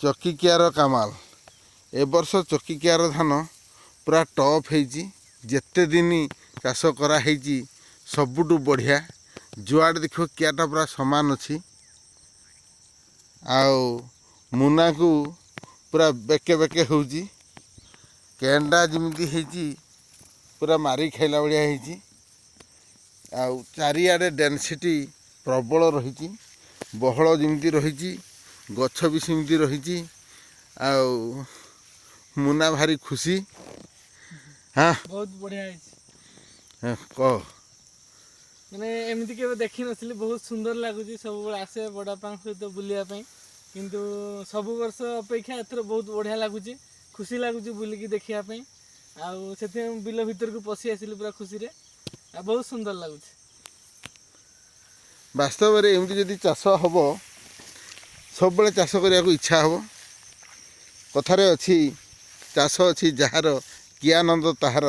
ଚକିକିଆର କାମାଲ। ଏ ବର୍ଷ ଚକିକିଆର ଧାନ ପୁରା ଟପ୍ ହେଇଛି। ଯେତେ ଦିନ ଚାଷ କରାହେଇଛି, ସବୁଠୁ ବଢ଼ିଆ। ଯୁଆଡ଼େ ଦେଖିବ, କିଆଟା ପୁରା ସମାନ ଅଛି ଆଉ ମୁନାକୁ ପୁରା ବେକେ ବେକେ ହେଉଛି। କେଣ୍ଡା ଯେମିତି ହେଇଛି, ପୁରା ମାରି ଖାଇଲା ଭଳିଆ ହେଇଛି ଆଉ ଚାରିଆଡ଼େ ଡେନ୍ସିଟି ପ୍ରବଳ ରହିଛି। ବହଳ ଯେମିତି ରହିଛି, ଗଛ ବି ସେମିତି ରହିଛି ଆଉ ମୁନା ଭାରି ଖୁସି। ହଁ। ବହୁତ ବଢିଆ ହେଇଛି। ହଁ, କହ। ମାନେ ଏମିତି କେବେ ଦେଖିନଥିଲି, ବହୁତ ସୁନ୍ଦର ଲାଗୁଛି। ସବୁବେଳେ ଆସେ ବଡ଼ବାପାଙ୍କ ସହିତ ବୁଲିବା ପାଇଁ, କିନ୍ତୁ ସବୁ ବର୍ଷ ଅପେକ୍ଷା ଏଥର ବହୁତ ବଢ଼ିଆ ଲାଗୁଛି। ଖୁସି ଲାଗୁଛି ବୁଲିକି ଦେଖିବା ପାଇଁ ଆଉ ସେଥିପାଇଁ ମୁଁ ବିଲ ଭିତରକୁ ପଶି ଆସିଲି ପୁରା ଖୁସିରେ ଆଉ ବହୁତ ସୁନ୍ଦର ଲାଗୁଛି। ବାସ୍ତବରେ ଏମିତି ଯଦି ଚାଷ ହେବ, ସବୁବେଳେ ଚାଷ କରିବାକୁ ଇଚ୍ଛା ହେବ। କଥାରେ ଅଛି, ଚାଷ ଅଛି ଯାହାର, କି ଆନନ୍ଦ ତାହାର,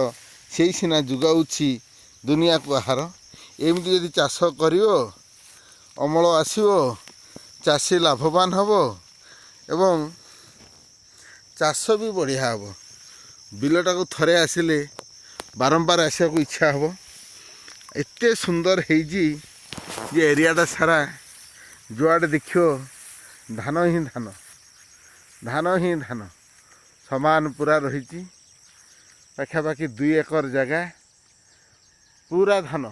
ସେଇ ସିନା ଯୋଗାଉଛି ଦୁନିଆକୁ ଆହାର। ଏମିତି ଯଦି ଚାଷ କରିବ, ଅମଳ ଆସିବ, ଚାଷୀ ଲାଭବାନ ହେବ ଏବଂ ଚାଷ ବି ବଢ଼ିଆ ହେବ। ବିଲଟାକୁ ଥରେ ଆସିଲେ ବାରମ୍ବାର ଆସିବାକୁ ଇଚ୍ଛା ହେବ। ଏତେ ସୁନ୍ଦର ହେଇଛି ଯେ ଏରିଆଟା ସାରା ଯୁଆଡ଼େ ଦେଖିବ, ଧାନ ହିଁ ଧାନ, ଧାନ ହିଁ ଧାନ, ସମାନ ପୁରା ରହିଛି। ପାଖାପାଖି 2 ଏକର ଜାଗା ପୁରା ଧାନ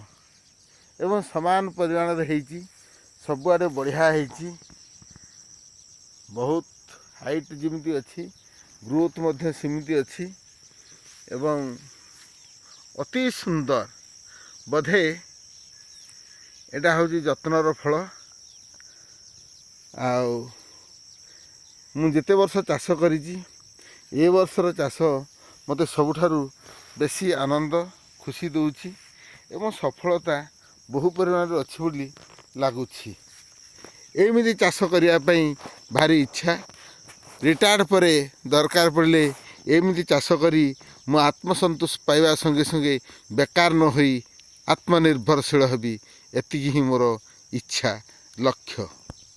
ଏବଂ ସମାନ ପରିମାଣରେ ହେଇଛି। ସବୁଆଡ଼େ ବଢ଼ିଆ ହେଇଛି। ବହୁତ ହାଇଟ୍ ଯେମିତି ଅଛି, ଗ୍ରୋଥ୍ ମଧ୍ୟ ସେମିତି ଅଛି ଏବଂ ଅତି ସୁନ୍ଦର। ବୋଧେ ଏଇଟା ହେଉଛି ଯତ୍ନର ଫଳ। ଆଉ ମୁଁ ଯେତେ ବର୍ଷ ଚାଷ କରିଛି, ଏ ବର୍ଷର ଚାଷ ମୋତେ ସବୁଠାରୁ ବେଶୀ ଆନନ୍ଦ, ଖୁସି ଦେଉଛି ଏବଂ ସଫଳତା ବହୁ ପରିମାଣରେ ଅଛି ବୋଲି ଲାଗୁଛି। ଏମିତି ଚାଷ କରିବା ପାଇଁ ଭାରି ଇଚ୍ଛା। ରିଟାୟାର୍ଡ଼ ପରେ ଦରକାର ପଡ଼ିଲେ ଏମିତି ଚାଷ କରି ମୁଁ ଆତ୍ମସନ୍ତୋଷ ପାଇବା ସଙ୍ଗେ ସଙ୍ଗେ ବେକାର ନ ହୋଇ ଆତ୍ମନିର୍ଭରଶୀଳ ହେବି। ଏତିକି ହିଁ ମୋର ଇଚ୍ଛା, ଲକ୍ଷ୍ୟ।